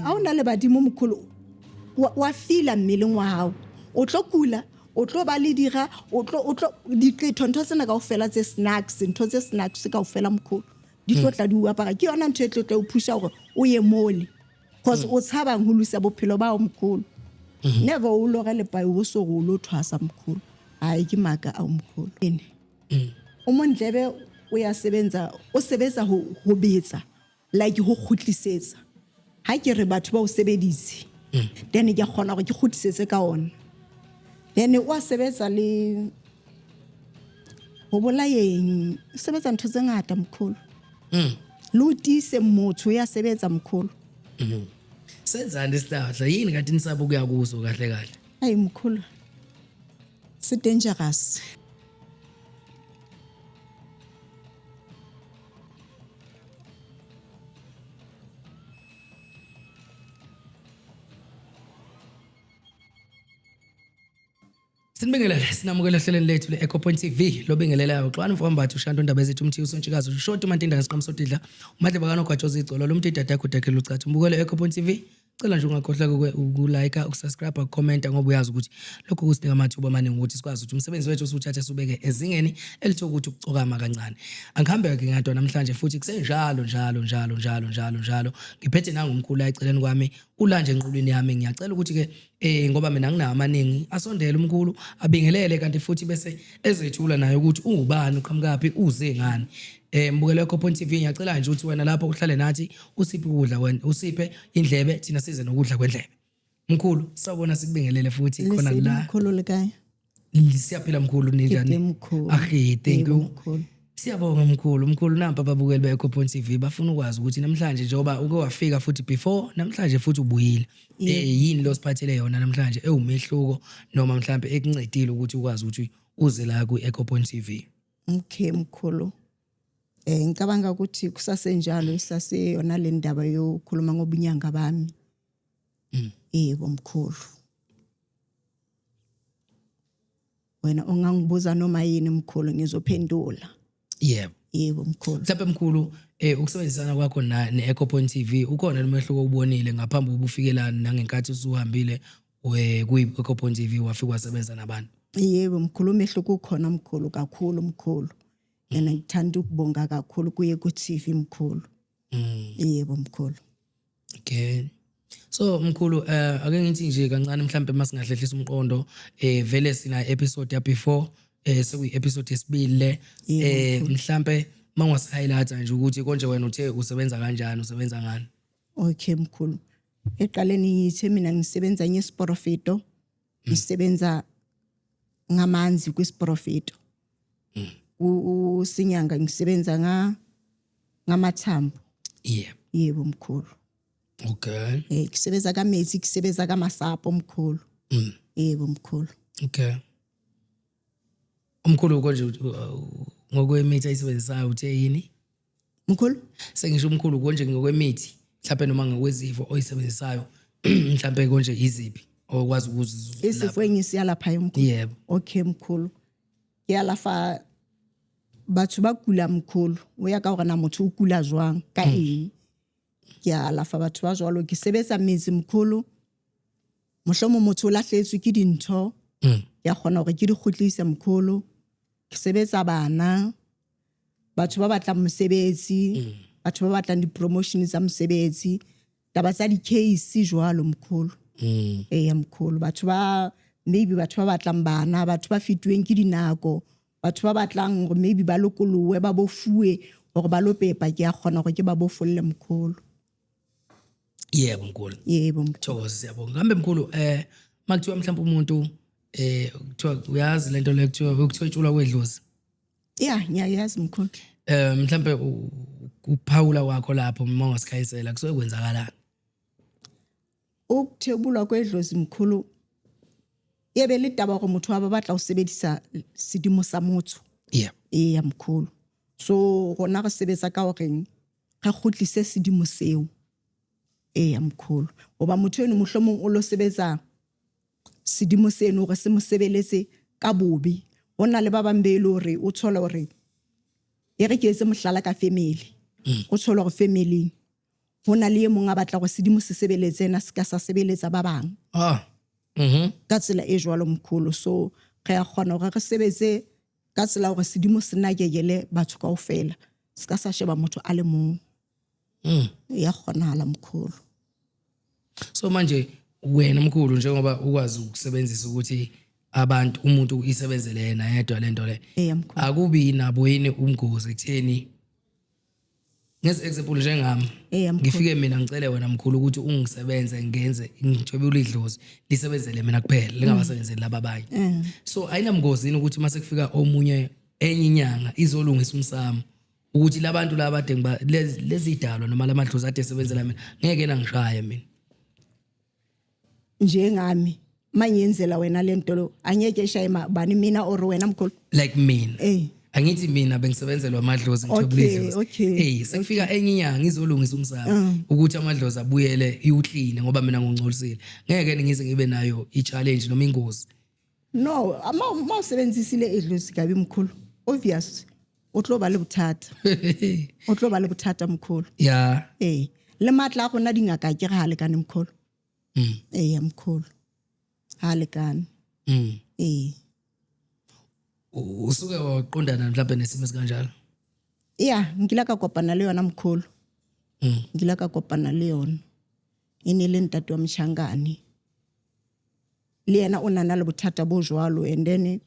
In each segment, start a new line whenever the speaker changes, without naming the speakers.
Ha o na le badimo mkhulu wa fila mmeleng wa hao. O tlo kula, o tlo ba le dira, o tlo diqetho, ntho tsena kaofela tse snacks, ntho tse snacks kaofela mkhulu. Di tlo tla di o apara. Ke yona ntho e tlo tla o pusha hore o ye mole. Cause o tshabang ho losa bophelo ba hao mkhulu. Never o lore lepai o so o lo thwasa mkhulu. Hayi, ke maka ao mkhulu. Ene. O mondlebe o ya sebenza, o sebetsa ho betsa, like ho kgutlisetsa. Ha ke re batho ba o sebeditse, then ke kgona hore ke kgutlisetse ka ona. Then o a sebetsa le ho bolayeng, o sebetsa ntho tse ngata mkhulu. Le o tiise motho ya sebetsa mkhulu.
Senzani isihlahla? Yini kanti nisaba ukuya kuso kahle kahle?
Hayi mkhulu, si dangerous.
Sinibingelele, sinamukela ohlelweni lethu le-Echo Point TV. Lobingelelayo uXwani Mfowambatha, uShanto Ndaba ezethu, umthiyo uSontshikazi, uShoti uMantindane, Siqhamuso Tidla, uMadleba kaNogwaja Ozigcolo, lo muntu idada yakho udakhe lucathu. Mbukelo Echo Point TV. Cela nje ungakhohlwa ukulike, ukusubscribe, ukucomment, ngoba uyazi ukuthi lokho kusinika amathuba amaningi ukuthi sikwazi ukuthi umsebenzi wethu siwuthathe siubeke ezingeni elithe ukuthi ukucokama kancane. Angihambe-ke ngadwa namhlanje futhi, kusenjalo njalo njalo njalo njalo njalo. Ngiphethe nangumkhulu la eceleni kwami, ulanje enqulwini yami. Ngiyacela ukuthi-ke ngoba mina nginawo amaningi, asondele umkhulu abingelele, kanti futhi bese ezethula naye ukuthi ungubani, uqhamukaphi, uze ngani. Mbukelo Echo Point TV, ngiyacela nje ukuthi wena lapho uhlale nathi, usiphe ukudla wena, usiphe indlebe, thina size nokudla kwendlebe. Mkhulu, sawubona, sikubingelele futhi khona
Lesedi.
La.
Mkhulu, le kae?
Siyaphila mkhulu, ninjani?
Ke mkhulu.
Ahe, thank
Yebo,
you.
mkhulu.
Siyabonga mkhulu. Mkhulu, nampa ababukeli be-Echo Point TV bafuna ukwazi ukuthi namhlanje, njengoba uke wafika futhi before, namhlanje futhi ubuyile. Yini lo siphathele yona namhlanje ewumehluko, noma mhlambe ekuncedile ukuthi ukwazi ukuthi uze la ku-Echo Point TV?
Okay mkhulu. Ngicabanga ukuthi kusasenjalo, isaseyona le ndaba yokukhuluma ngobunyanga bami. Yebo mkhulu. Wena ungangibuza noma yini mkhulu, ngizophendula.
Yebo.
Yebo mkhulu.
Mhlawumbe mkhulu, ukusebenzisana kwakho na ne-Echo Point TV, ukhona umehluko obonile ngaphambi kokuba ufike la nangenkathi usuhambile kwi-Echo Point TV, wafika wasebenza nabantu?
Yebo mkhulu, umehluko ukhona mkhulu, kakhulu mkhulu. And ngithanda ukubonga kakhulu kuye ku TV mkhulu. Yebo mkhulu.
Okay. So mkhulu, ake ngithi nje kancane, mhlambe masingahlehlisa umqondo, vele sina episode ya before, sekuyi episode yesibili le. Mhlambe mangwasi highlight nje ukuthi konje wena uthe usebenza kanjani, usebenza ngani?
Okay mkhulu. Eqaleni ngithe mina ngisebenza ngesiprofito. Ngisebenza ngamanzi kwisiprofito. Usinyanga ngisebenza ngamathambo. Yebo mkhulu. Ngisebenza kametsi, ngisebenza kamasapo mkhulu. Yebo mkhulu.
Okay. Umkhulu, konje ngokwemithi ayisebenzisayo uthe yini?
Mkhulu?
Sengisho umkhulu, konje ngokwemithi mhlawumbe noma ngokwezifo oyisebenzisayo, mhlawumbe konje iziphi okwazi ukuzizuza?
Isifo engisiyalaphayo mkhulu?
Yebo.
Okay mkhulu. Ke alafa batho ba kula mkhulu. O ya ka hore na motho o kula jwang, ka eng. Ke alafa batho ba jwalo, ke sebetsa metse mkhulu. Mohlomong motho o lahlehetswe ke dintho. Ke a kgona hore ke di kgutlise mkhulu. Ke sebetsa bana, batho ba batlang mosebetsi, batho ba batlang di-promotion tsa mosebetsi, taba tsa di-case jwalo mkhulu. Eya mkhulu, batho ba maybe batho ba batlang bana, batho ba fetuweng ke dinako, batho ba batlang hore maybe ba lokolowe, ba bofuwe hore ba lo pepa, ke a kgona hore ke ba bofolle mkhulu.
Yebo mkhulu.
Yebo mkhulu.
Thokoza, siyabonga. Kambe mkhulu, makuthiwa mhlawumbe umuntu kuthiwa uyazi lento le kuthiwa ukuthwetshulwa kwedlozi?
Ya, ngiyayazi mkhulu.
Mhlambe uphawula kwakho lapho, uma ungasikhanyisela, kusuke kwenzakalani?
Ukuthebulwa kwedlozi mkhulu, e be le taba hore motho wa ba batla ho sebedisa sedimo sa motho. Eya mkhulu. So rona re sebetsa ka horeng re kgutlise sedimo seo. Eya mkhulu. Hoba motho eno mohlomong o lo sebetsa sedimo seno hore se mo sebeletse ka bobe. Ho na le ba bang be e le hore o thola hore, e re ke etse mohlala ka family. O thola hore family. Ho na le e mong a batla gore sedimo se sebeletse ena, se ka sa sebeletsa ba bang.
Ah.
Ka tsela e jwalo, mkhulu. So re a kgona hore re sebetse ka tsela hore sedimo se nakekele batho kaofela, se ka sa sheba motho a le mong. Ya kgonahala, mkhulu.
So manje wena, mkhulu, njengoba ukwazi ukusebenzisa ukuthi abantu, umuntu isebenzele yena yedwa lento le,
Eya, mkhulu.
Akubi nabo yini umgozi ekutheni, ngeze example, njengami,
Eya, mkhulu.
ngifike mina ngicele wena, mkhulu, ukuthi ungisebenze, ngenze ngithwebule idlozi lisebenzele mina kuphela, lingabasebenzeli laba abanye? So ayinamgozi yini ukuthi mase kufika omunye, enye inyanga izolungisa umsamo, ukuthi labantu laba ade ngiba lezi idalwa noma lamadlozi ade esebenzela mina ngeke nangishaye mina?
Njengami, mangiyenzela wena lento lo, angeke eshaye bani, mina or wena, mkhulu?
Like mina, angithi mina bengisebenzelwa amadlozi, ngithwebula idlozi. Eh, sekufika enye inyanga izolungisa umsamo ukuthi amadlozi abuyele, iwukline, ngoba mina ngungcolisile, ngeke ngize ngibe nayo i-challenge noma ingozi?
No, ama uma usebenzisile idlozi kabi, mkhulu, obvious o tlo ba le bothata, o tlo ba le bothata, mkhulu. Ee, le matla a rona dingaka ke re ha lekane, mkhulu. Ee, mkhulu, ha lekane. Ee.
Usuke waqondana mhlawumbe nesimo esikanjalo?
Ya, nkile ka kopana le yona, mkhulu. Nkile ka kopana le yona. E ne le ntate wa motjhankane, le yena o nana le bothata bo jwalo, and then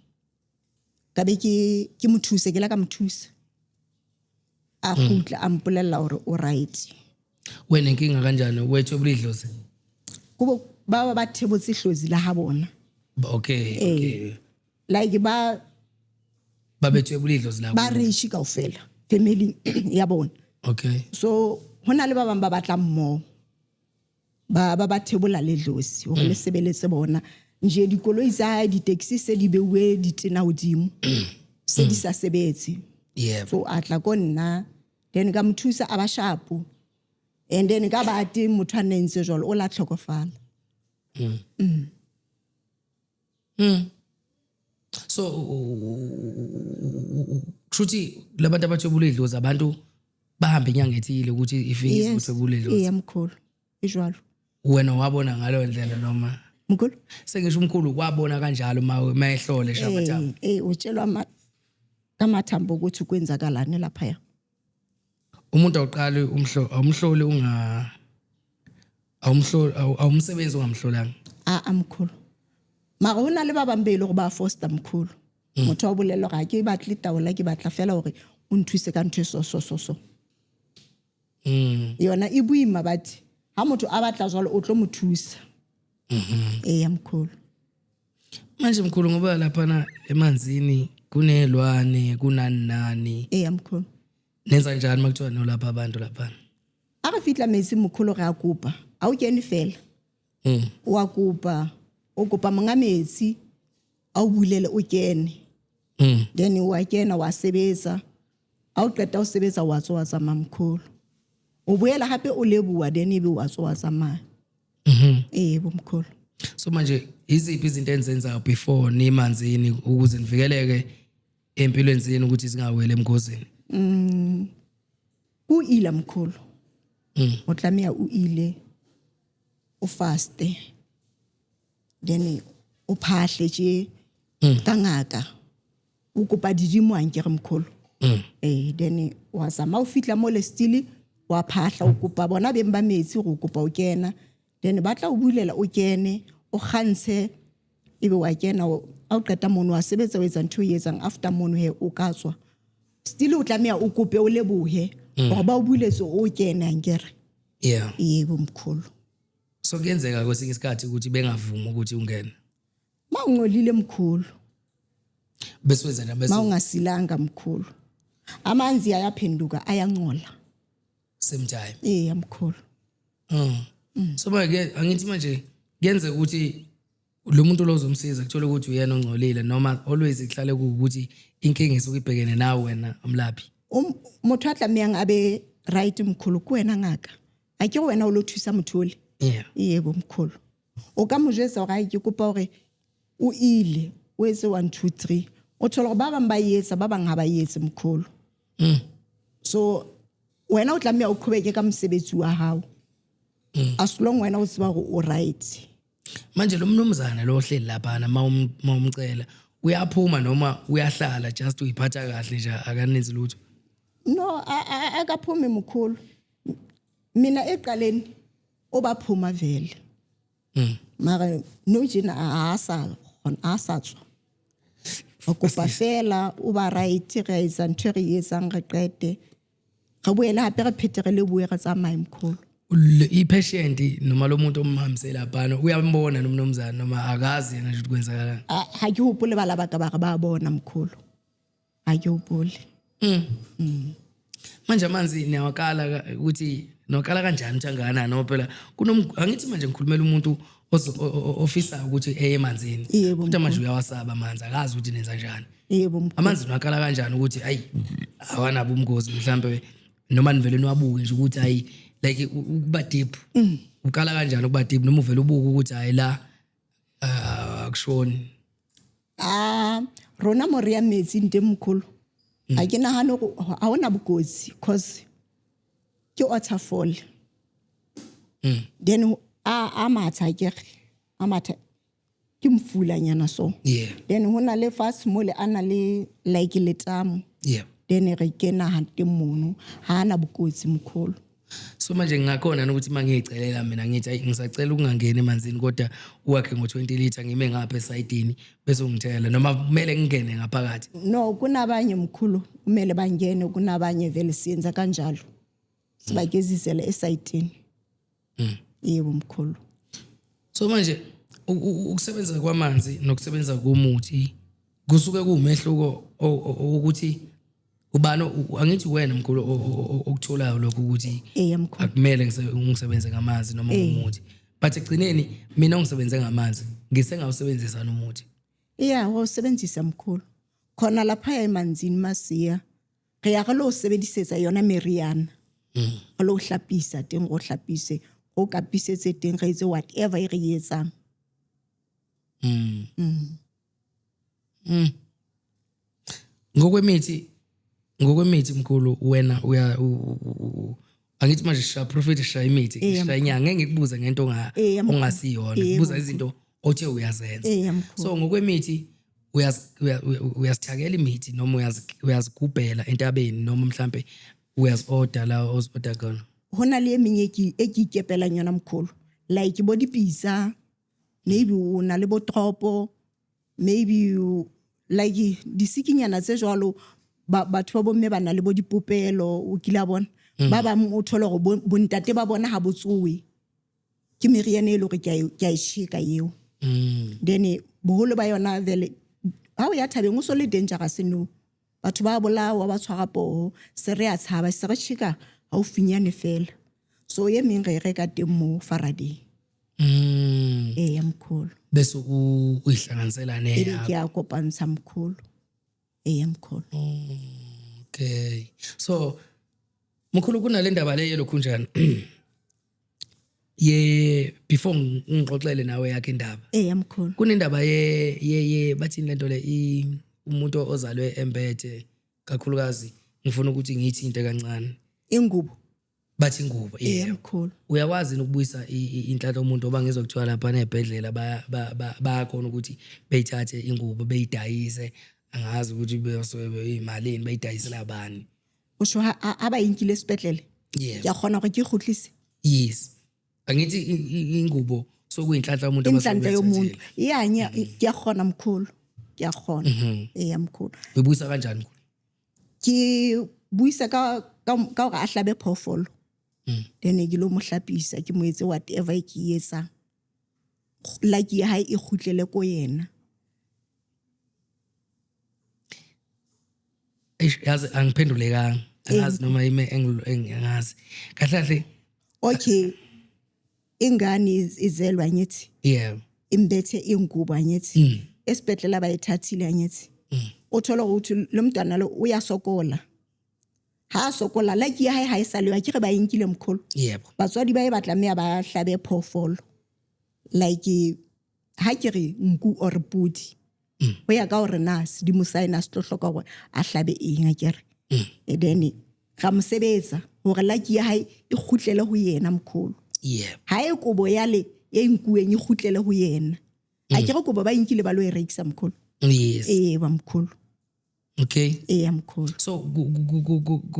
ka be ke mo thuse, ke la ka mo thusa, a kgutla a mpolella hore o right.
Wena inkinga kanjani, wethwebula idlozi?
Kubo ba thebotse hlozi la ha bona. Like ba
Babethwebula idlozi la.
Ba reshi kaofela family ya bona. So ho na le ba bang ba batlang mmoho, ba thebola le dlozi hore le sebeletse bona. Nje dikoloi tsa hae, di-taxi, se di beuwe ditena hodimo, se di sa sebetse. So a tla ko nna, then ka mo thusa, a ba shapo, and then ka ba teng motho a nne ntse jwalo, o la tlhokofala.
So kushuthi labantu abathwebula idlozi, abantu bahambe inyanga ethile ukuthi ifike izothwebula idlozi?
Iya, mkhulu, ijwalo.
Wena wabona ngaleyo ndlela noma?
Mkhulu?
Sengisho, umkhulu kwabona kanjalo ma mayehlole shamathambo?
Eh, utshelwa amathambo ukuthi kwenzakalani laphaya.
Umuntu awuqali umhlo awumhloli, unga awumhloli, awumsebenzi ungamhlolanga?
A a, mkhulu, mara ho na le ba bang be e le gore ba foster, mkhulu. Motho wa bolella gore ga ke batle taola, ke batla fela gore o nthuse ka ntho e so so so so. Yona e boima, but ha motho a batla jwalo, o tlo mo thusa. Eya, mkhulu.
Manje mkhulu, ngoba laphana emanzini kunelwane, kunani nani,
Eya, mkhulu.
Nenza njani uma kuthiwa nolapha abantu laphana?
A re fitla metsi, mkhulu, re a kopa, a o kene fela. Wa kopa, o kopa monga metsi a o bulele, o kene. Then wa kena, wa sebetsa, a o qeta o sebetsa, wa tswa, wa tsamaya, mkhulu. O boela hape o leboha, then ebe wa tswa, wa tsamaya. Ee bo, mkhulu.
So manje iziphi izinto enizenzayo before nimanzini ukuze nivikeleke empilweni zenu ukuthi zingaweli emngozini?
Ko ila, mkhulu. O tlameha o ile, o faste, then o phahle tje ka ngaka, o kopa didimo ankere, mkhulu. Eh, then wa tsamaya, o fihla mo le still wa phahla, o kopa bona beng ba metsi gore o kopa o kena, then ba tla o bulela, o kene, o kgantshe, ebe wa kena. A o qeta mono, wa sebetsa, o etsa ntho e etsang. After mono he, o ka tswa, still o tlameha o kope, o lebohe gore ba o buletse, o kene ankere. Yebo, mkhulu.
So kuyenzeka kwesinye isikhathi ukuthi bengavumi ukuthi ungene?
Ma ungcolile, mkhulu.
Bese wenza njani bese?
Ma ungasilanga, mkhulu, amanzi ayaphenduka, ayancola.
Same time?
Eya, mkhulu.
So manje angithi manje kuyenzeka ukuthi lo muntu lo ozomsiza kuthola ukuthi uyena ongcolile, noma always kuhlale kuwukuthi inkinga isuke ibhekene nawe wena umlaphi?
Motho a tlamehang a be right, mkhulu, ke wena ngaka. A ke wena o lo thusa motho ole. Yebo, mkhulu. O ka mo jwetsa hore ai, ke kopa hore o ile, o etse 1 2 3. O thola hore ba bang ba etsa, ba bang ha ba etse, mkhulu. So Wena o tlameha o qhobeke ka mosebetsi wa hao. As long wena o tseba hore o right.
Manje lo mnumzane lo ohleli laphana mawumcela uyaphuma noma uyahlala, just uyiphatha kahle nje, akanenzi lutho?
No, akaphumi mkhulu. Mina eqaleni obaphuma vele. Mara no jena a sa kgona, a sa tswa. O kopa fela o ba right, re etsa ntho e re e etsang, re qete. Re boele hape re phete re le boe re tsamaye mkhulu.
I-patient noma lo muntu omhambise laphana uyambona nomnumzane noma akazi yena nje ukuthi kwenzakalani?
Ha ke hopole bala ba ka ba re ba bona mkhulu. Ha ke hopole.
Manje amanzi niyawakala ukuthi nokala kanjani, ukuthi angakanani, ngoba phela angithi manje ngikhulumela umuntu ofisa ukuthi eye emanzini.
Yebo,
Kodwa manje uyawasaba amanzi, akazi ukuthi nenza njani.
Yebo mkhulu.
Amanzi niwakala kanjani ukuthi ayi awanabo ubungozi mhlambe, noma nivele niwabuke nje ukuthi hayi, like ukuba deep, ukala kanjani ukuba deep, noma uvele ubuke ukuthi hayi la akushoni?
Ah, rona mo re ya metsing teng mkhulu. Ha ke nahane hore ha hona bokotsi cause ke waterfall. Then a matha akere, a matha ke mfulanyana so. Then ho na le fatshe mole a na le like letamo. Then re kena ha teng mono, ha ana bokotsi mkhulu.
So manje ngingakhona ukuthi mangiyicelela mina ngithi ayi ngisacela ukungangeni emanzini, kodwa uwakhe ngo-20 liter, ngime ngapha esayidini bese ungithela, noma kumele ngingene ngaphakathi?
No, kunabanye mkhulu kumele bangene, kunabanye vele siyenza kanjalo. Sibagezisela esayitini. Yebo mkhulu.
So manje ukusebenza kwamanzi nokusebenza komuthi kusuke kuwumehluko ukuthi ubani angithi wena mkhulu okutholayo lokho ukuthi
Eya mkhulu.
akumele ngisebenze ngamanzi noma ngomuthi, but ekugcineni mina ongisebenze ngamanzi ngisengawusebenzisa nomuthi?
Iya, wawusebenzisa mkhulu. Khona lapha emanzini masiya re ya re lo sebedisetsa yona meriana. Re lo hlapisa teng, re hlapise, o kapisetse teng, re etse whatever e re e etsang.
Ngokwemithi mkhulu, wena uya angithi manje sisha prophet, sisha imithi, sisha inyanga, ngeke ngikubuze ngento ongasiyona, ngikubuza izinto othe uyazenza.
Eya mkhulu.
So ngokwemithi uyazithakela imithi noma uyazigubhela entabeni, noma mhlambe uyazi-order la ozi-order khona?
Ho na le e meng e ke ikepelang yona mkhulu, like bo dipitsa, maybe o na le bo tropo, maybe you, like disikinyana tse jwalo, batho ba bomme ba na le bo dipopelo, o kile a bona. Ba bang o thole hore bontate ba bona ha bo tsowe, ke meriana e le hore ke a e tjheka eo. Then boholo ba yona vele ha o ya thabeng o so le dangerous, no, batho ba bolawa, ba tshwara poho, se re a tshaba, se re tjheka haufinyane fela. So e meng re e reka teng mo Faraday. Eya mkhulu.
Bese uyihlanganisela
Ebe
neyakho.
ke a kopantsha mkhulu. Eya mkhulu.
Okay, so mkhulu, kunale ndaba le yelokhunjani ye, before ngixoxele nawe yakhe indaba,
Eya mkhulu.
kunendaba ye bathini lento le, umuntu ozalwe embethe kakhulukazi, ngifuna ukuthi ngithi into kancane.
Ingubo.
Bathi ingubo.
Eya
Yeah.
mkhulu.
Uyakwazi yini ukubuyisa inhlanhla yomuntu, oba ngizwa kuthiwa lapha nezibhedlela bayakhona ukuthi beyithathe ingubo beyidayise, angazi ukuthi beyosuke beyimalini, beyidayisela bani?
O sho ha ba e nkile sepetlele?
Yeah.
Ke a kgona hore ke e kgutlise?
Yes, angithi ingubo sokuyinhlanhla yomuntu abasuke
Inhlanhla yomuntu.
beyithathile.
Ya, ke a kgona mkhulu, ke a kgona. Eya mkhulu.
Uyibuyisa kanjani mkhulu?
Ke buisa ka hore a hlabe phoofolo. Then ke lo mo hlapisa, ke mo etse whatever e ke e etsang, lucky ya hae e kgutlele ko yena.
Eish, yazi angiphendulekanga, angazi noma ime angazi kahle kahle.
Okay, ingane izelwa ngithi imbethe ingubo angithi, esibhedlela bayithathile angithi, o thola ukuthi lo mntwana lo uyasokola, ha a sokola lucky ya hae ha e sa lewa ke re ba e nkile mkholo. Batswadi ba e ba tlameha ba hlabe phoofolo, like ha ke re nku or pudi, ho ya ka hore na sedimo sa ena se tlo hloka hore a hlabe eng, a ke re. And then Ra mo sebetsa hore lucky ya hae e kgutlele ho yena mkholo. Ha e kobo yale e nkuweng e kgutlele ho yena. A ke re kobo ba inkile ba lo e rekisa mkholo.
Yes.
Ee ba mkholo.
Okay.
Eya mkhulu.
So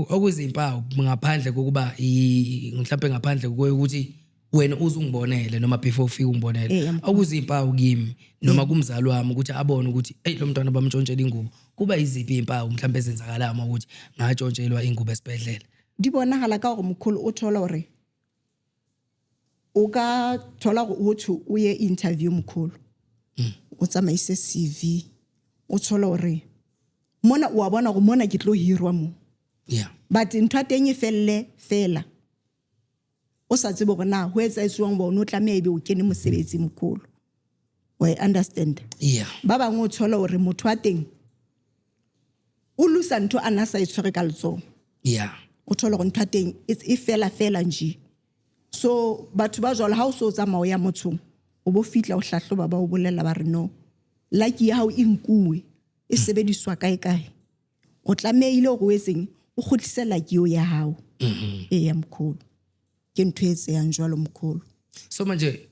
okuzimpawu ngaphandle kokuba mhlawumbe ngaphandle kokuthi wena uze ungibonele noma before ufike ungibonele, okuzimpawu kimi noma kumzali wami ukuthi abone ukuthi hey, lo mntwana bamntshontshela ingubo, kuba iziphi izimpawu mhlawumbe ezenzakalayo uma ukuthi ngatshontshelwa ingubo esibhedlela?
Di bonagala ka gore mkhulu o thola hore o ka thola gore o thwe o ye interview mkhulu, o tsamaise CV, o thole hore mona o a bona gore mona ke tlo hirwa mo, but ntho ya teng e felle fela o sa tsebe gore na ho etsaetsuwang, bona o tlameha ebe o kene mosebetsi mkhulu, wa e understand? Ba bangwe o thola hore motho wa teng o lusa ntho a na sa e tshwere ka letsoho. O thole gore ntho ya teng e fela fela nje. So batho ba jwalo, ha o so tsamaya o ya mothong, o bo fihla o hlahloba, ba o bolella ba re no, lucky ya hao e nkuwe, e sebediswa kae kae, o tlamehile hore o etseng, o kgutlise lucky eo ya hao. Eya mkhulu, ke ntho e tseyang jwalo mkhulu.
So manje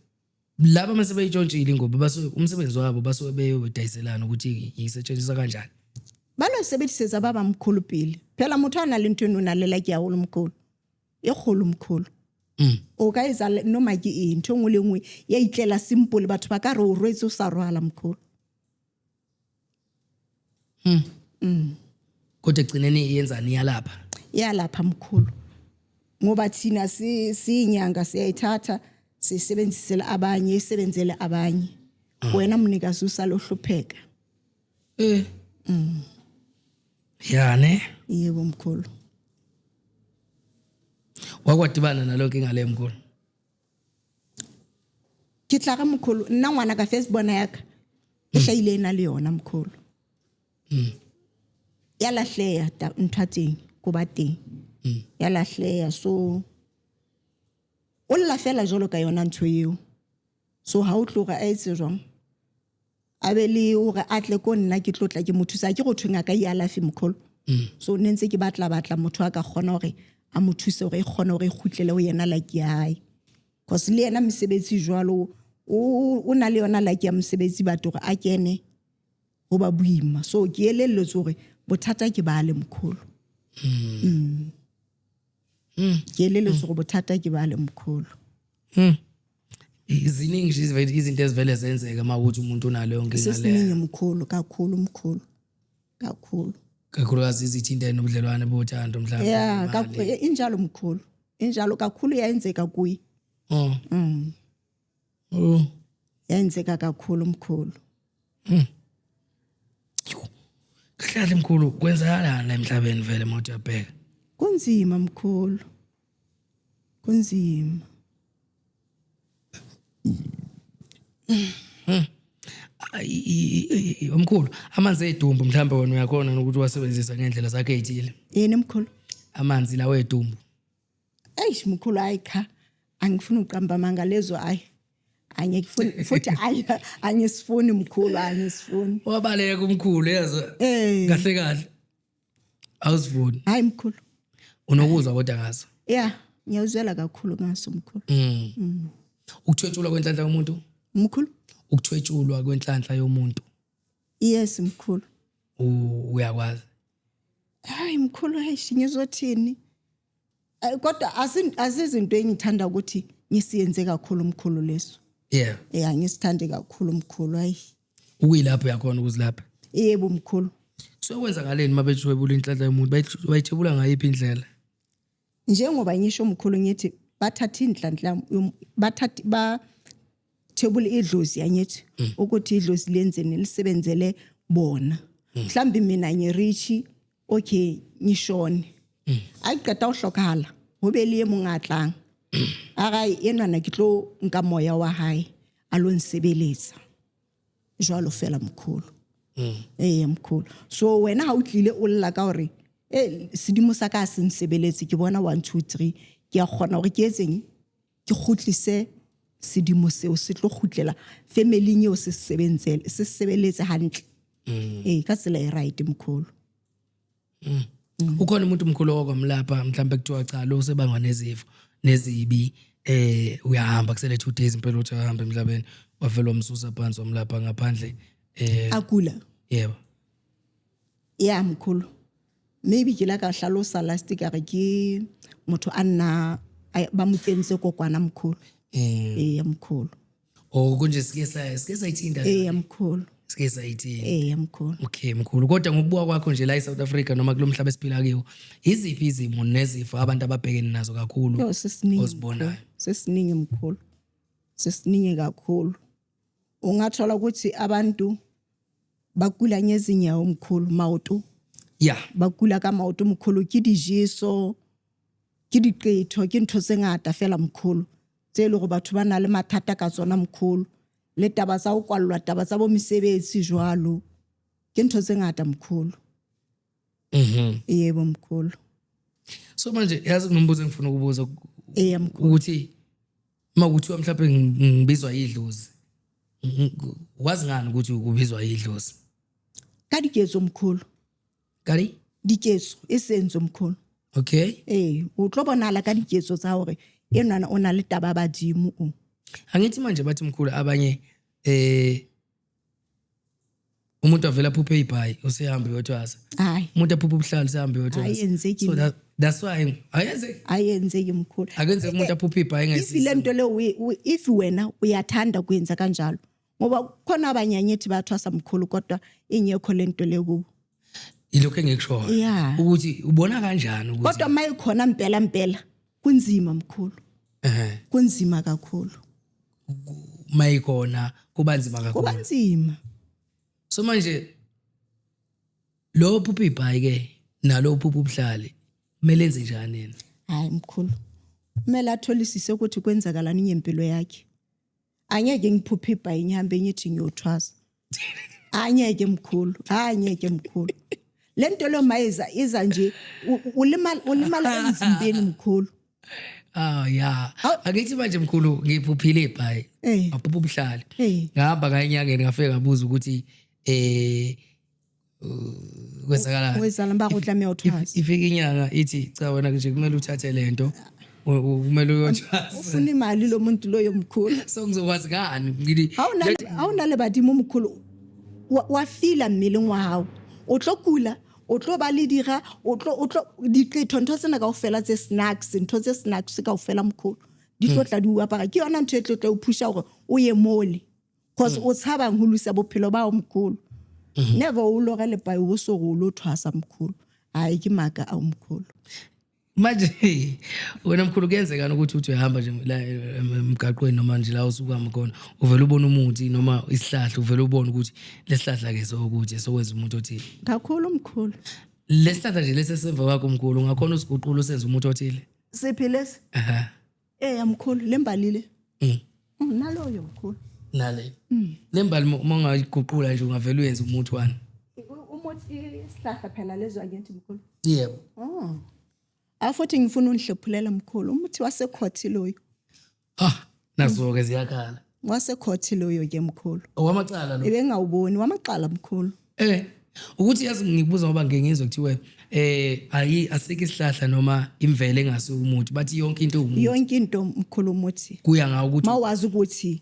laba mase beyitshontshile ingubo, basuke umsebenzi wabo basuke beyodayiselana ukuthi isetshenziswa kanjani?
Ba lo sebedisetsa ba bang mkhulu pele. Phela motho a nang le ntho eno o na le lucky haholo mkhulu, e kgolo mkhulu. O ka etsa noma ke eng, ntho e nngwe le nngwe ya itlela simple, batho ba ka re o rwetse o sa rwala mkhulu.
Kodwa ekugcineni iyenzani, iyalapha?
Iyalapha mkhulu, ngoba thina siyinyanga siyayithatha siyisebenzisele abanye, isebenzele abanye, wena mnikazi usalohlupheka.
Ya ne.
Yebo mkhulu.
Wakwadibana nalo nkinga leyo mkhulu?
Ke tla re mkhulu, nna ngwana ka first bona ya ka e hlahile e na le yona mkhulu. Ya lahleha ntho ya teng ko ba teng, ya lahleha. So o lla fela jwalo ka yona ntho eo. So ha o tloga a etse jwang, a be le hore a tle ko nna, ke tlo tla ke mo thusa. Ke go thwe ngaka e alafe mkholo. So ne ntse ke batla batla motho a ka kgona hore a mo thuse hore e kgone hore e kgutlele ho yena lucky ya hae, cause le yena mesebetsi jwalo o na le yona lucky ya mosebetsi, batho hore a kene ho ba boima. So ke elelletswe hore bothata ke ba le mkholo. Ke elelletswe hore bothata ke ba le mkholo.
Ziningi nje izinto ezivele zenzeka uma ukuthi umuntu unaleyo nkinga leyo.
Sesiningi mkhulu, kakhulu mkhulu, kakhulu.
Kakhulukazi izithinta nobudlelwane bothando mhlawumbe,
Ya.
imali.
Injalo mkhulu, injalo kakhulu, yayenzeka kuye. Yenzeka kakhulu mkhulu.
Kahle kahle mkhulu, kwenzakalani la emhlabeni vele uma uthi uyabheka?
Kunzima mkhulu, kunzima.
Omkhulu, amanzi edumbu mhlawumbe wena uyakhona nokuthi uwasebenzisa ngendlela zakhe ey'thile?
Yini mkhulu?
Amanzi lawo edumbu.
Eish mkhulu, hayi cha, angifuni uqamba amanga, lezo hayi angikufuni futhi, ayi angisifuni mkhulu, angisifuni.
Wabaleka umkhulu yazo. Kahle kahle awusifuni?
Hayi mkhulu.
Unokuzwa kodwa ngazo?
Ya, ngiyawuzwela kakhulu ngaso mkhulu.
Ukuthwetshulwa kwenhlanhla yomuntu?
Mkhulu?
Ukuthwetshulwa kwenhlanhla yomuntu.
Yes mkhulu.
Uyakwazi?
Hayi mkhulu, hayi ngizothini, kodwa asizinto engithanda ukuthi ngisiyenze kakhulu mkhulu leso. Ya, ngisithande kakhulu mkhulu, hayi.
Ukuyilapho uyakhona ukuzilapha?
Yebo mkhulu.
So kwenzakaleni uma bethwebula inhlanhla yomuntu? Bayithwebula ngayiphi indlela?
Njengoba ngisho mkhulu, ngithi bathatha inhlanhla bathatha bathebula idlozi yangithi ukuthi idlozi lenzeni, lisebenzele bona. Mhlambi mina ngirich, okay, ngishone, a qeta ho hlokahala, ho be le e mong a tlang a ga enwana, ke tlo nka moya wa hae a lo nsebeletsa jwalo fela mkhulu. Ee mkhulu, so wena ha o tlile o lla ka hore e sedimo sa ka se nsebeletse, ke bona 1 2 3, ke a kgona hore ke etseng, ke kgutlise sedimo seo, se tlo kgutlela family eo, se sebenzele, se sebeletse hantle. Ee, ka tsela e right mkhulu.
Ukhona umuntu omkhulu owakwamlapha mhlawumbe kuthiwa cha, lo usebangwa nezifo nezibi, uyahamba kusele 2 days impela uthi ahambe emhlabeni, wavela wamsusa phansi wamlapha ngaphandle.
Akula.
Yebo.
Ya mkhulu, maybe ke la ka hlalosa last, ka re ke motho a nna ba mo kentse kokwana, mkhulu. Ee mkhulu.
Oh, kunje sike sayithinta.
Ee mkhulu.
Sike sayithinta.
Ee mkhulu.
Okay mkhulu, kodwa ngokubuka kwakho nje la eSouth Africa noma kulomhlaba esiphila kiwo, iziphi izimo nezifo abantu ababhekene nazo kakhulu
Yo, sesiningi.
ozibonayo?
Mkhulu. Sesiningi mkhulu, sesiningi kakhulu. Ungathola ukuthi abantu bakula ngezinyawo mkhulu, maoto. Ba kula ka maoto mkhulu, ke dijeso, ke diqetho, ke ntho tse ngata fela mkhulu, tse e le gore batho ba na le mathata ka tsona mkhulu, le taba tsa ho kwallwa, taba tsa bo mesebetsi jwalo, ke ntho tse ngata mkhulu. Yebo mkhulu.
So manje yazi kunombuzo engifuna ukubuza
Eya mkhulu.
ukuthi uma kuthiwa mhlawumbe ngibizwa idlozi, wazi ngani ukuthi kubizwa idlozi?
Ka diketso mkhulu.
Kari?
Diketso, e senzo mkhulu. Ee, o tlo bonala ka diketso tsa hore enwana o na le taba ya badimo o.
Angithi manje bathi mkhulu, abanye umuntu avela aphuphe ibhayi, usehamba uyothwasa.
Hayi.
Umuntu aphuphe ubuhlalo, usehamba uyothwasa.
Ayenzeki.
So that's why ayenzeki.
Ayenzeki mkhulu.
Akenzeki umuntu aphuphe ibhayi.
If
engayisizi.
Le nto leyo if wena uyathanda kuyenza kanjalo, ngoba khona abanye anyithi bayathwasa mkhulu, kodwa ingekho le nto le kubo.
Yilokho engikushoyo ukuthi ubona kanjani ukuthi
Kodwa uma ikhona mpela mpela, kunzima mkhulu. Kunzima kakhulu.
Mayikhona kuba nzima kakhulu.
Kuba nzima.
So manje lo phupha ibhayi ke nalo phupha ubuhlali, kumele enze njani yena?
Hayi mkhulu, kumele atholisise ukuthi kwenzakalani ngempilo yakhe. Angeke ngiphuphe ibhayi ngihambe ngithi ngiyothwasa, angeke mkhulu, angeke mkhulu. Le nto lo mayiza iza nje ulimala emzimbeni mkhulu.
Ah ya.
Awu.
Angithi manje mkhulu ngiphuphile ibhayi. Ngaphupha ubuhlali. Ngahamba ngaya enyangeni, ngafika ngabuza ukuthi kwenzakalani.
Kwenzakala ba go tlameha o thwasa.
Ifika inyanga ithi cha, wena nje kumele uthathe lento. Kumele uyothwasa.
Ufuna imali lo muntu loyo mkhulu.
So ngizokwazi ngani? Ngithi
Ha o na le badimo mkhulu, wa fila mmeleng wa hao, o tlo kula, o tlo ba le dira, o tlo diqetho, ntho tsena kaofela tse snacks, ntho tse snacks kaofela mkhulu, di tlo tla di o apara. Ke yona ntho e tlo tla o phusha hore o ye mole, cause o tshabang ho losa bophelo ba hao mkhulu. Never o lore lepai o so go lo thwasa mkhulu, hayi, ke maka ao mkhulu.
Manje wena mkhulu, kuyenzekani ukuthi uthi uyahamba nje la emgaqweni noma nje la usuka khona, uvele ubone umuthi noma isihlahla, uvele ubone ukuthi lesihlahla ke sokuthi sokwenza umuntu othile?
Kakhulu mkhulu.
Lesihlahla nje lesesemva kwakho mkhulu, ungakhona usiguqula usenze umuntu othile?
Siphi lesi?
Aha.
Eh mkhulu, lembalile. Naloyo mkhulu.
Nale lembali uma ungayiguqula nje, ungavele uyenze umuthi wani?
Umuthi, isihlahla phela lezo, angithi mkhulu?
Yebo.
Oh. Afuthi ngifuna ungihlephulela mkhulu, umuthi wasekhothi loyo.
Ha, nazo-ke ziyakhala.
Wasekhothi loyo ke mkhulu.
Owamacala lo?
Ebengawuboni wamacala mkhulu.
Ukuthi yazi ngikubuza ngoba ngike ngizwe kuthiwe ayi, asikho isihlahla noma imvelo engasi umuthi, bathi yonke into umuthi.
Yonke into mkhulu umuthi.
Kuya ngawo ukuthi
Mawazi ukuthi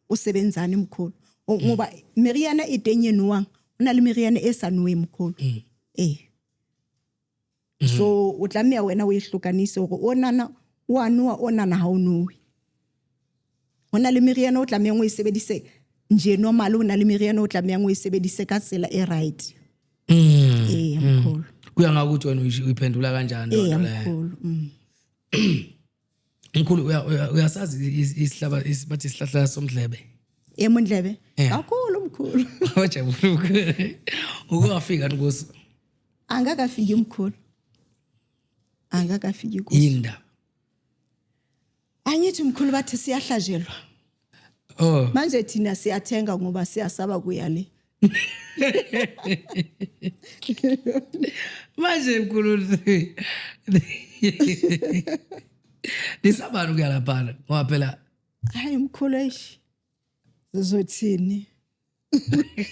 usebenzani mkhulu. Ngoba meriana e teng e nowang, o na le meriana e sa noweng mkhulu. Eh. So o tlameha wena o e hlokanise hore o nana o a noa, o nana ha o nowe. Ho na le meriana o tlamehang o e sebedise nje normal, o na le meriana o tlamehang o e sebedise ka tsela e right. Eh mkhulu.
Kuya ngawo ukuthi wena uyiphendula kanjani leyo
Eh
nto leyo.
mkhulu.
Mkhulu, uyasazi isihlaba bathi isihlahla somdlebe?
Emondlebe.
Eh.
Kakhulu mkhulu.
Wajabula ukungafika nikuso?
Angakafiki mkhulu. Angakafiki kuso.
Yini ndaba?
Angithi mkhulu bathi siyahlajelwa.
Oh.
Manje thina siyathenga ngoba siyasaba kuya le.
Manje mkhulu, nisabani ukuya laphana ngoba phela
Hayi mkhulu, eish. Sizothini?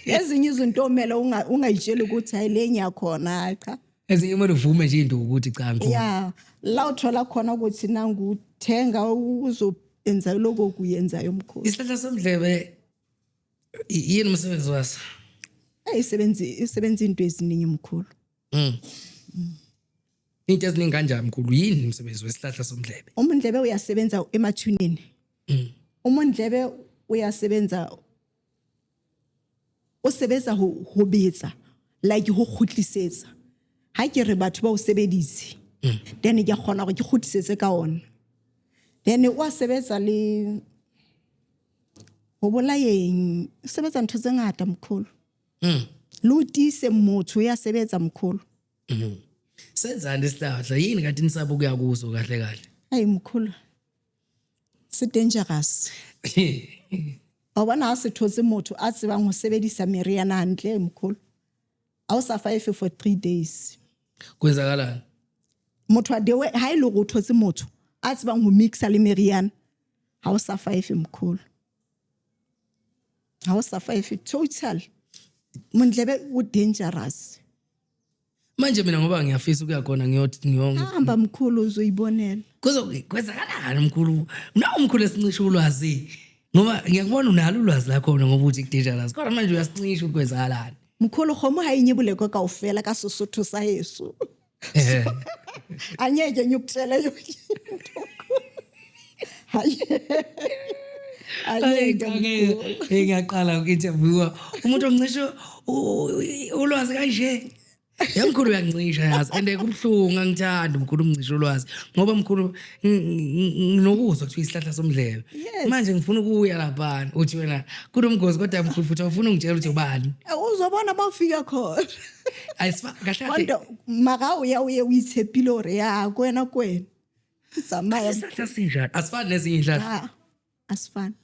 Ezinye izinto omele ungayitsheli ukuthi hayi, le ngiyakhona, hayi cha.
Ezinye kumele uvume nje into ukuthi cha mkhulu.
Ya, la uthola khona ukuthi nanguthenga uzoenza lokho kuyenzayo mkhulu.
Isihlahla somdlebe yini umsebenzi waso?
Isebenza into eziningi mkhulu.
Into eziningi kanjani mkhulu? Yini umsebenzi wesihlahla somdlebe?
Umndlebe uyasebenza emathuneni. Umndlebe uyasebenza, o sebetsa ho betsa, like ho kgutlisetsa. Ha ke re batho ba o sebedise, then ke kgona gore ke kgutlisetse ka ona. Then o a sebetsa le ho bolayeng, o sebetsa ntho tse ngata mkhulu. Le o tiise motho, ya sebetsa mkhulu.
Senzani isihlahla? Yini kanti nisaba ukuya kuso kahle kahle?
Hayi mkhulu, se dangerous. Wa bona ha se thotse motho a tsebang ho sebedisa meriana hantle mkhulu, ha o survive for 3 days.
Kwenzakalani?
Motho a dewe ha ile go thotse motho a tsebang ho mixa le meriana, ha o survive mkhulu. Ha o survive total. Mondlebe o dangerous.
Manje mina ngoba ngiyafisa ukuya khona ngiyothi
hamba mkhulu uzoyibonela.
Kwenzakalani mkhulu? Nawu mkhulu esincisha ulwazi. Ngoba ngiyakubona unalo ulwazi lakhona ngoba uthi dangerous. Kodwa manje uyasincisha ukwenzakalani?
Mkhulu kgomo ha e nyebuleko kaofela ka Sesotho sa heso. Angeke ngikutshele yonke into. Hayi. Angeke mkhulu.
Ngiyaqala uku-interviewa umuntu oncisha ulwazi kanje. Yamkhulu uyancisha yazi, and kubuhlungu, angithandi mkhulu umncisha ulwazi ngoba mkhulu nginokuzwa kuthiwa isihlahla somdlebe. Manje ngifuna ukuya laphana, uthi wena kunomgozi kodwa mkhulu futhi awufuna ungitshela ukuthi ubani.
Uzobona bawufika khona.
Kahle kahle.
Kodwa mara o ya o ye o itshepile hore ya kwena kwena. Tsamaya.
Isihlahla sinjani? Asifani nezinye izihlahla.
Cha, asifani.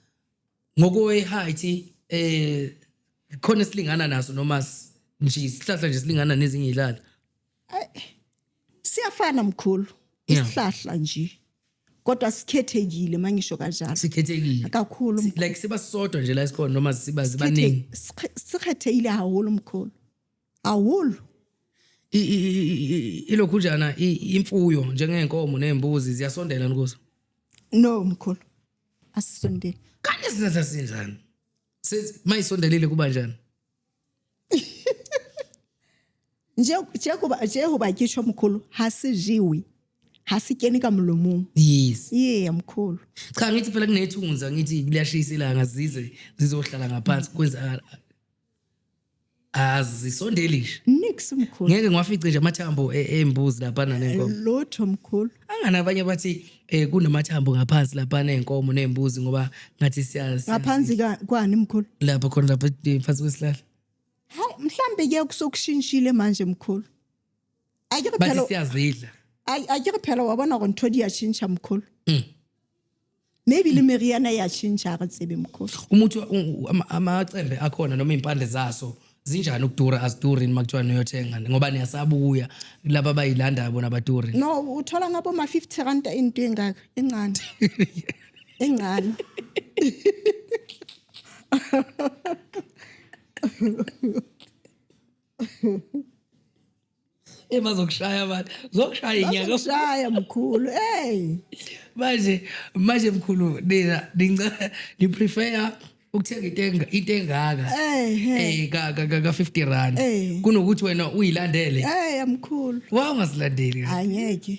Ngokwe-height khona esilingana naso noma nje isihlahla nje silingana nezinye izihlahla?
Siyafana mkhulu. Isihlahla nje. Kodwa sikhethekile mangisho kanjalo.
Sikhethekile.
Kakhulu.
Like siba sodwa nje la esikhona noma siba zibaningi?
Sikhethekile haholo mkhulu. Haholo.
Ilokhu njana imfuyo njengezinkomo nezimbuzi ziyasondela nikuzo?
No mkhulu. Asisondeli.
Kanti isihlahla sinjani? Mayisondelile kuba njani?
Nje hoba ke tjho mkhulu, ha se jewe. Ha se kene ka molomong.
Yes.
Yeah mkhulu.
Cha ngithi phela kunethunza, ngithi liyashisa ilanga zize zizohlala ngaphansi kwenzakala. Azisondeli nje.
Nix mkhulu.
Ngeke ngiwafice nje amathambo embuzi lapha nenkomo.
Lutho mkhulu.
Angana abanye bathi kunamathambo ngaphansi lapha nenkomo nembuzi ngoba ngathi siyazi.
Ngaphansi kwani mkhulu?
Lapha khona lapha phansi kwesihlahla.
Hayi mhlambe ke kusokushintshile manje mkhulu. Akere
Bathi
phela
siyazidla.
Akere phela wa bona gore ntho di a tšhentšha mkhulu. Maybe le meriana ya tšhentšha re tsebe mkhulu.
Umuthi amacembe akhona noma impande zaso zinjani ukudura, aziduri noma kuthiwa niyothenga ngoba niyasabuya laba abayilandayo bona abaduri?
No, uthola ngabo ma 50 rand into engaka encane. Encane.
Bazokushaya abantu. Zokushaya inyanga.
Bazokushaya mkhulu. Hey.
Manje mkhulu nina ni prefer ukuthenga into engaka. Ka 50 rand. Kunokuthi wena uyilandele.
Mkhulu.
Wa ungasilandeli.
Angeke.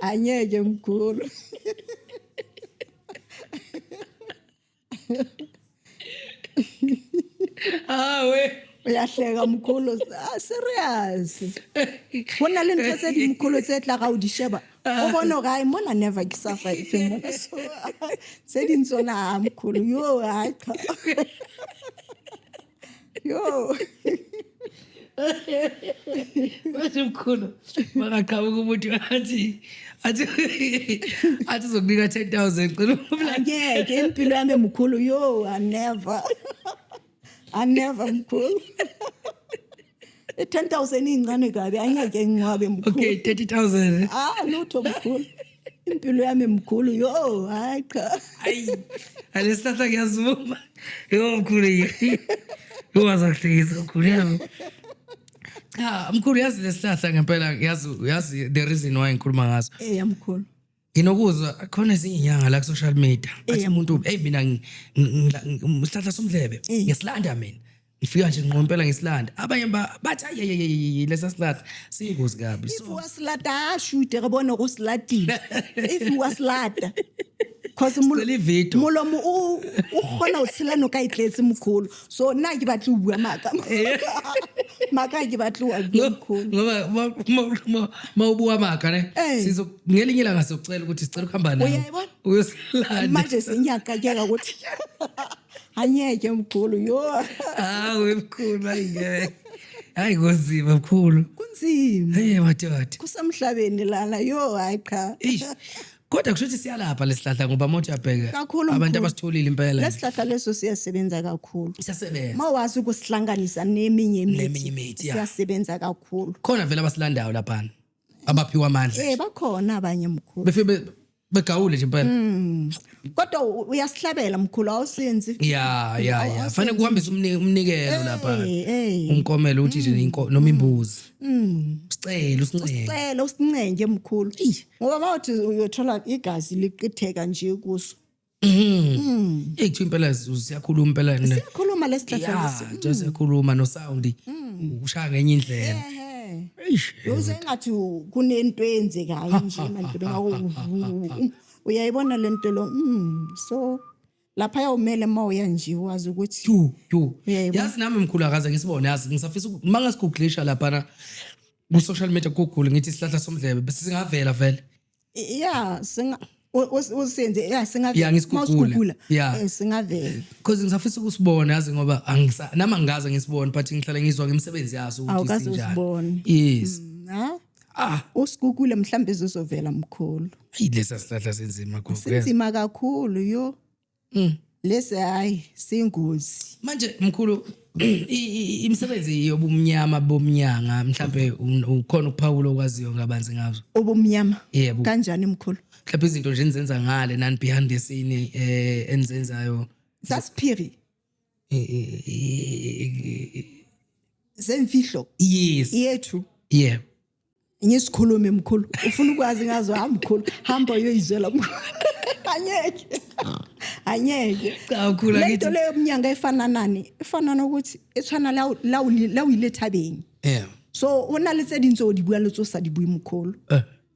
Angeke mkhulu.
Hawe.
Uyahleka mkhulu. Serious. Ho na le ntho tse ding mkhulu tse tla ga o di sheba. O bone hore hayi mona never ke survive mona. So tse ding tsona ha mkhulu. Yo hayi cha. Yo.
Bathi mkhulu makaqhamuka umuntu athi uzokunika 10,000 cela umlande.
Angeke impilo yami mkhulu yo I never. I never mkhulu. 10,000 incane kabi angeke ngcwabe mkhulu.
Okay 30,000.
Lutho mkhulu. Impilo yami mkhulu yo hayi cha.
Hayi alesihlahla ngiyazuma. Yo mkhulu. Yo wazakuhlekisa mkhulu yami. Cha, mkhulu, yazi lesihlahla ngempela, yazi the reason why ngikhuluma ngaso.
Eya, mkhulu.
Nginokuzwa khona ezinye inyanga la ku-social media athi umuntu, hey, mina isihlahla somdlebe ngiyasilanda mina, ngifika nje ngqo impela ngisilanda. Abanye bathi ayi, lesa sihlahla siyingozi kabi.
If
So
wa selata, a shute re bone go selatile. If wa selata, cause
Sicela i-video.
Molomo o kgona ho tshela noka e tletse, mkholo. So nna ha ke batle ho bua maaka, maaka ha ke batle ho a bua, mkholo.
Ngoba ma ubuka amaka ne, sizo ngelinye ilanga sizokucela ukuthi sicela ukuhamba nawe
Uyayibona?
uyosilanda.
Manje senyaqakeka ukuthi anyeke, mkhulu, yo.
Hawu mkhulu, hayi, hayi, kunzima mkhulu.
Kunzima.
Hey madoda.
Kusemhlabeni lana, yo, hayi cha.
Eish. Kodwa kusho ukuthi siyalapha lesihlahla, ngoba mothi uyabheka
Kakhulu,
abantu
mkhulu.
abasitholile impela.
Lesihlahla leso siyasebenza kakhulu.
Siyasebenza.
Mawazi ukusihlanganisa neminye
Neminye
imithi,
imithi, ya.
siyasebenza kakhulu.
Khona vele abasilandayo laphana abaphiwa amandla.
Bakhona abanye, mkhulu.
Befike begawule nje impela.
Kodwa uyasihlabela, mkhulu, awusenzi.
Ya, fanele kuhambise umnikelo lapha. Umkomelo uthi nje noma imbuzi. Usicela, usincenge.
Usicela, usincenge, mkhulu, ngoba mawuthi uyothola igazi liqitheka nje kuso.
Eh, kuthiwa impela siyakhuluma impela.
Siyakhuluma lesihlahla lesi.
Nje siyakhuluma, no sound ushaya ngenye indlela. Eish.
Uze engathi kunento eyenzekayo nje manje ngako, uyayibona lento lo. So lapha umele uma uya nje wazi ukuthi
Yu yu.
Uyayibona?
Yazi nami mkhulu akaze ngisibone, yazi ngisafisa uma ngasigugulisha lapha ku social media, Google, ngithi isihlahla somdlebe, bese singavela vele.
Ya, singa usenze, ya, singavela.
Ya, ngisigugule.
Mawusigugula, singavela.
Because ngisafisa ukusibona, yazi, ngoba angisa nami angikaze ngisibone, but ngihlala ngizwa ngemisebenzi yaso ukuthi
Awukaze
isinjani.
usibone.
Yes.
Ha.
Ah.
Usigugule, mhlambe zizovela, mkhulu.
Ayi, lesa sihlahla senzima gogo.
Sinzima kakhulu, yo. Lesi, hayi, singozi.
Manje mkhulu, imisebenzi yobumnyama bomnyanga, mhlambe ukhona ukuphawula okwaziyo ngabanzi ngazo?
Ubumnyama?
Yebo.
Kanjani, mkhulu?
Mhlawumbe izinto nje enizenza ngale nani behind the scene enizenzayo.
Sasiphiri zemfihlo yethu.
Yeah.
Ngisikhulume, mkhulu, ufuna ukwazi ngazo? Ha, mkhulu, hamba uyoyizwela, mkhulu, anyeke, anyeke.
Cha mkhulu,
Le
angithi
nto leyo mnyanga efana nani, efana nokuthi e tshwana la o ile thabeng. So ho na le tse ding tse o di buang le tse o sa di bue, mkhulu.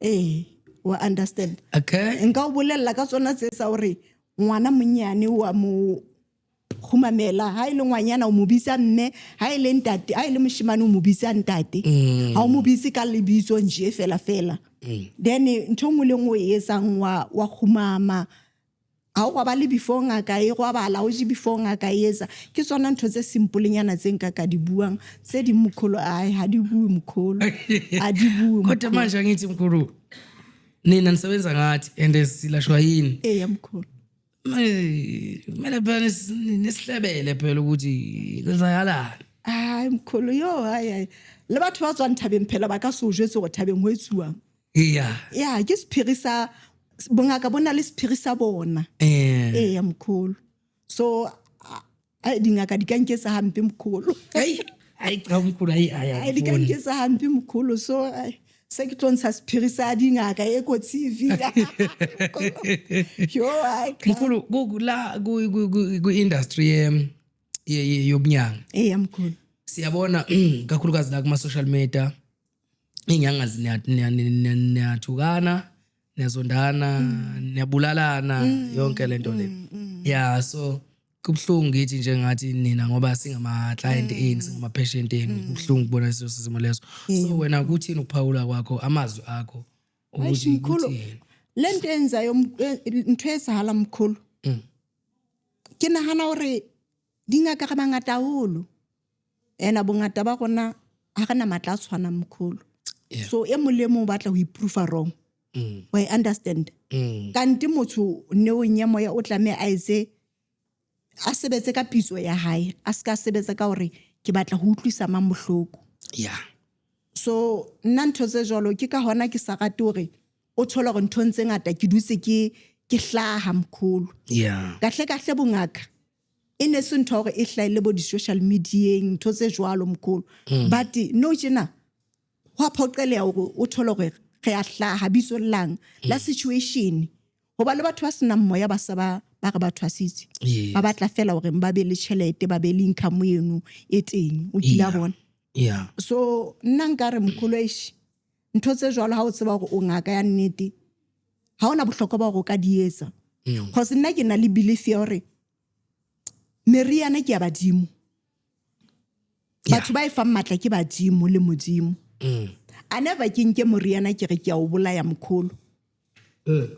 Ee, wa understand? Nka o bolella ka tsona tse sa hore ngwana monyane wa mo kgumamela, ha e le ngwanyana o mo bitsa mme, ha e le ntate, ha e le moshemane o mo bitsa ntate, ha o mo bitse ka lebitso nje fela fela. Then ntho e nngwe le nngwe o e etsang wa kgumama, ha o robale before ngaka e robala, o je before ngaka e etsa. Ke tsona ntho tse simplenyana tse nka ka di buang. Tse ding, mkholo, ai, ha di bue, mkholo, ha di bue.
Kodwa manje angithi mkhulu, nina nisebenza ngathi and silashwa yini?
Eya, mkhulu.
Manje kumele phela nisihlebele phela ukuthi kwenzakalani.
Ai mkholo, yo, hai hai, le batho ba tswang thabeng phela ba ka se o jwetse hore thabeng ho etsuwang. Ya, ke sephiri sa bongaka, bo na le sephiri sa bona. Eya mkholo, so dingaka di ka nketsa hampe, mkholo.
Hayi hayi, cha mkhulu, hayi hayi.
Ai, di ka
Angifuni.
nketsa hampe, mkholo. So ai, se ke tlo ntsha sephiri sa dingaka e ko TV, yo, ai cha.
Mkhulu, la ku industry yobunyanga,
Eya mkhulu.
siyabona kakhulukazi la kuma social media inyanga niyathukana, niyazondana, niyabulalana, yonke lento le. Yeah, so kubuhlungu ngithi nje ngathi nina, ngoba singama-client enu, singama-patient enu, kubuhlungu ukubona leso simo leso. So wena kuthini ukuphawula kwakho, amazwi akho
Eish,
ukuthi
mkhulu,
kuthini?
Le nto enzayo ntho e etsahalang, mkhulu, ke nahana hore dingaka re bangata haholo, ena bongata ba rona ha re na matla a tshwanang, mkholo. So e mong le mong o batla ho iproofa wrong. Wa e understand? Kante motho neong ya moya o tlameha a etse, a sebetse ka pitso ya hae, a se ka sebetsa ka hore ke batla ho utlwisa mang bohloko. So nna ntho tse jwalo, ke ka hona ke sa rate hore o thole hore nthong tse ngata ke dutse ke hlaha, mkholo. Kahle kahle bongaka. E ne se ntho ya hore e hlahelle bo di-social medieng, ntho tse jwalo mkhulu. But no tjena ho a phoqeleha hore o thole hore re a hlaha bitso lang la situation. Hoba le batho ba senang moya ba sa ba ba re ba thwasitse. Ba batla fela hore ba be le tjhelete, ba be le income eno e teng. O kile a bona. So nna nka re mkhulu eish, ntho tse jwalo ha o tseba hore o ngaka ya nnete, ha ona bohlokwa ba hore o ka di etsa. Cause nna ke na le belief ya hore meriana ke ya badimo. Batho ba e fang matla ke badimo le Modimo. A never ke nke moriana ke re ke a o bolaya mkholo.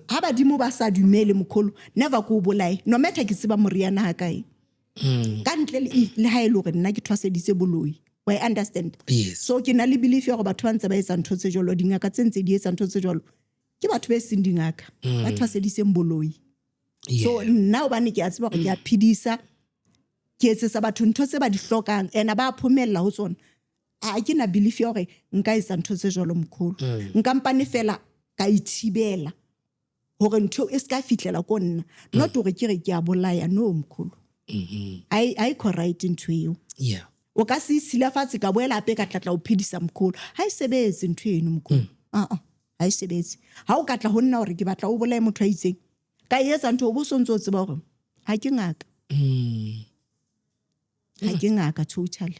Ha badimo ba sa dumele mkholo, never ke o bolaye. No matter ke tseba moriana ha kae. Ka ntle le ha e le hore nna ke thwaseditse boloi. Wa e understand?
Yes.
So ke na le belief ya hore batho ba ntse ba etsa ntho tse jwalo, dingaka tse ntse di etsa ntho tse jwalo, ke batho ba seng dingaka, ba thwaseditseng boloi. So nna hobane ke a tseba hore ke a phedisa, ke etsetsa batho ntho tse ba di hlokang, ena ba phomella ho tsona. A ke na belief ya hore nka etsa ntho tse jwalo mkholo. Nka mpane fela ka ithibela hore ntho e ska fihlela ko nna. Not hore ke re ke a bolaya, no mkholo. Ayikho right ntho eo. O ka se isilafatse ka boela hape ka tlatla o phedisa mkholo. Ha e sebetse ntho eno mkholo. Ha e sebetse. Ha o ka tla ho nna hore ke batla o bolaye motho a itseng, ka e etsa ntho o bo sontso o tseba hore ha ke ngaka. Ha ke ngaka totally.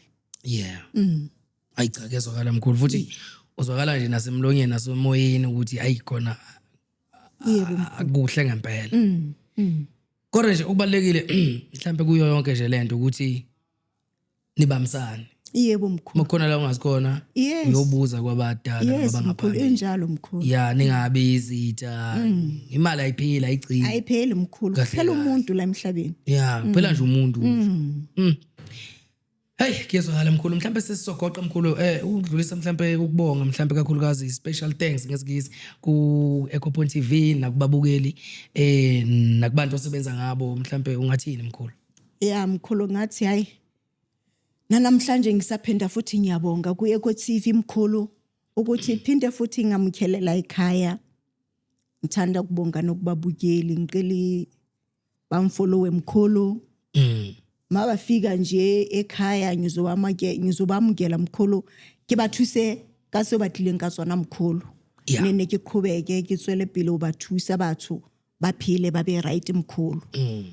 Ayi cha, kezwakala mkhulu, futhi uzwakala nje nasemlonyeni nasemoyeni ukuthi ayi khona akuhle ngempela. Kodwa nje okubalulekile mhlambe kuyo yonke nje lento ukuthi nibambisane.
Yebo mkhulu.
Makhona la ungazikhona uyobuza kwabadala
nabangaphambili. Injalo mkhulu.
Ya, ningabi izitha. Imali ayipheli, ayigcini.
Ayipheli mkhulu. Kuphela umuntu la emhlabeni.
Ya, kuphela nje umuntu. Hey, kuyezwakala mkhulu. Mhlambe sesizogoqa mkhulu, ukudlulisa mhlambe ukubonga mhlambe kakhulukazi special thanks ngesingisi ku Ecopoint TV nakubabukeli nakubantu osebenza ngabo, mhlambe ungathini mkhulu?
Ya mkhulu, ngathi hayi namhlanje ngisaphinda futhi ngiyabonga ku Eco TV mkhulu ukuthi iphinde futhi ngamkhelela ekhaya. Ngithanda ukubonga nokubabukeli, ngicela bamfollowe mkhulu. Mabafika nje ekhaya ngizobamukela mkhulu, ke ba thuse ka seo ba tlileng ka tsona mkhulu. Ne ne ke qhobeke ke tswele pele ho ba thusa batho ba phele ba be right mkhulu.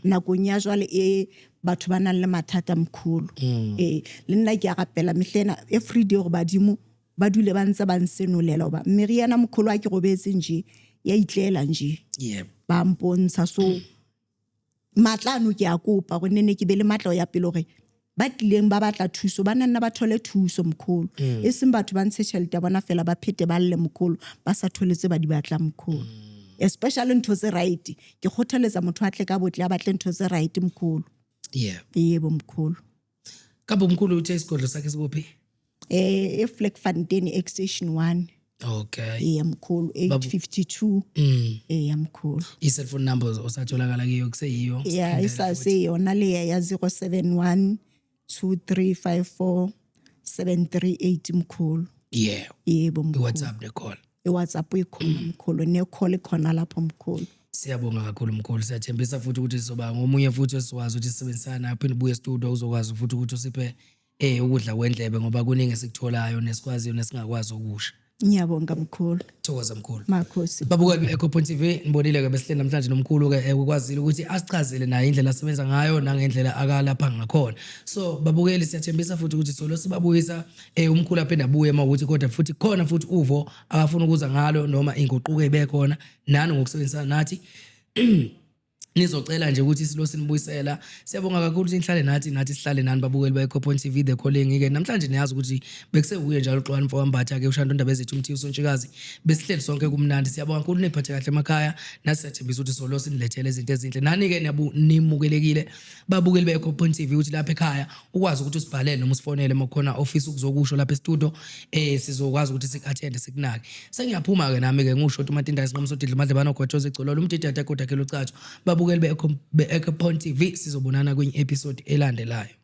Nakong ya jwale e batho ba nang le mathata mkhulu. Le nna ke a rapela mehlena every day hore badimo ba dule ba ntse ba nsenolela hoba meriana mkhulu a ke robetse nje ya itlela nje. Ba mpontsha so matla ano ke a kopa hore ne ke be le matla ya pele hore ba tlileng ba batla thuso ba nna ba thole thuso mkhulu. E seng batho ba ntshe tjhelete ya bona fela ba phete ba lle mkhulu ba sa thole tse ba di batlang mkhulu. Especially ntho tse right. Ke kgothaletsa motho a tle ka botle a batle ntho tse right mkhulu. Yebo mkhulu.
Kambe mkhulu uthe isigodlo sakhe sikuphi?
eVlakfontein Extension 1.
Okay.
Eh mkhulu 852. Eh mkhulu.
I-cellphone number osatholakala kuyo kuseyiyo?
Yeah, isaseyona le ya 071 2354 738 mkhulu. Yebo mkhulu.
I-WhatsApp ne call.
I-WhatsApp ikhona mkhulu, ne call ikhona lapho mkhulu.
Siyabonga kakhulu mkhulu, siyathembisa futhi ukuthi sizoba ngomunye futhi esiwazi ukuthi sisebenzisana naye, uphinde ubuye studio uzokwazi futhi ukuthi usiphe ukudla kwendlebe ngoba kuningi esikutholayo nesikwaziyo nesingakwazi ukusha.
Ngiyabonga mkhulu.
Thokoza mkhulu.
Makhosi.
Babukeli be-Ecopoint TV, nibonile ke besihleli namhlanje nomkhulu ke ukwazile ukuthi asichazele naye indlela asebenza ngayo nangendlela akalapha ngakhona. So babukeli, siyathembisa futhi ukuthi solo sibabuyisa umkhulu aphinde abuye mawukuthi kodwa futhi khona futhi uvo akafuna ukuza ngalo noma inguquko ebe khona nani ngokusebenzisana nathi. Nizocela nje ukuthi silo sinibuyisela. Siyabonga kakhulu ukuthi nihlale nathi, nathi sihlale nani babukeli ba-Ecopoint TV The Calling ke. Namhlanje niyazi ukuthi bekusewuye njalo uXolani Mfowambatha ke uShanto Ndaba ezethu uMthiyo Sontshikazi. Besihleli sonke kumnandi. Siyabonga kakhulu niphathe kahle emakhaya. Nathi siyathembisa ukuthi solo sinilethele izinto ezinhle. Nani ke nimukelekile babukeli be-Ecopoint TV ukuthi lapha ekhaya ukwazi ukuthi usibhalele noma usifonele uma kukhona ofisa ukuzokusho lapha e-studio, sizokwazi ukuthi sik-attend sikunake. Sengiyaphuma ke nami ke ngisho ukuthi uMatinda isinqamu sodidla uMadlebana ogwatshoza igcololo umdidi ade kodwa ke lucatho. Babukeli be-Ecopoint TV, sizobonana kwenye episode elandelayo.